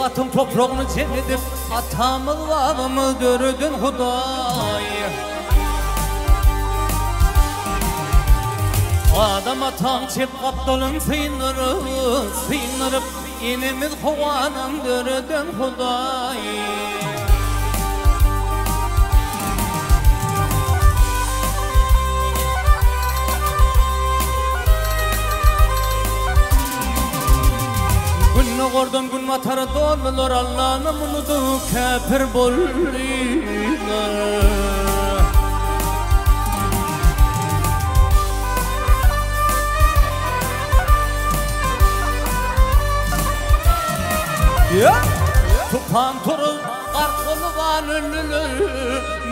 Bagdatyň topragyny jem edip, atamyz, babamyz döreden Hudaý. Adam ataň çep gapdalyn syndyryp, syndyryp, enemiz Howanam döreden Hudaý. Gündogardan günbatara doldular Allany unudyp käpir boldylar. Tupan turup gark boluban öldüler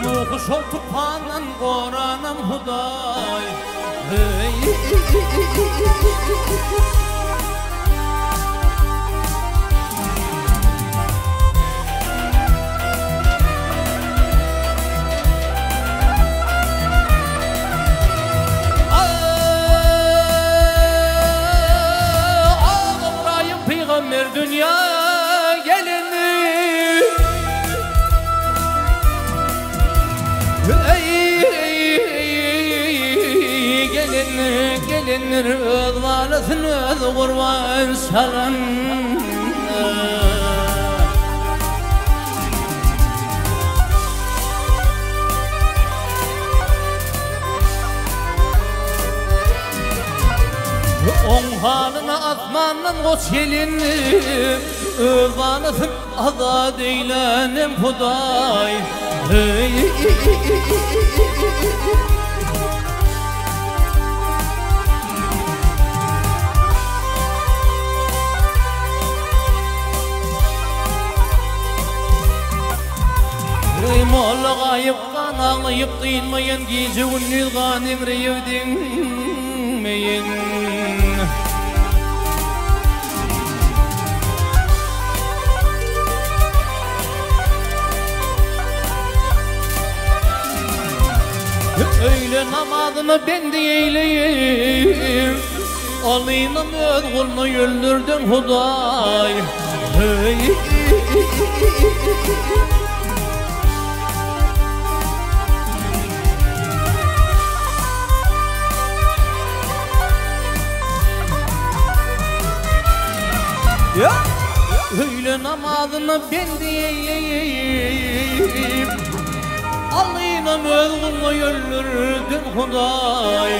Nuhy şol tupandan goranam Hudaý. Ybraýym pygamber dünýä gelindi. Eý, gelin, gelindir öz balasyn özi gurban çalan. Oň halyna asmandan goç gelindi, Öz balasyn azat eýlänem Hudaý. Eý, molla gaýyp, gan aglaýyp dynmaýan, Gije-gündiz gan eňreýip diňmeýän. Öýle namazyny bendi eýleýip, Alynam öz guluna öldürden Hudaý. Öýle namazyny bendi eýleýip, Alynam öz guluna öldürden Hudaý.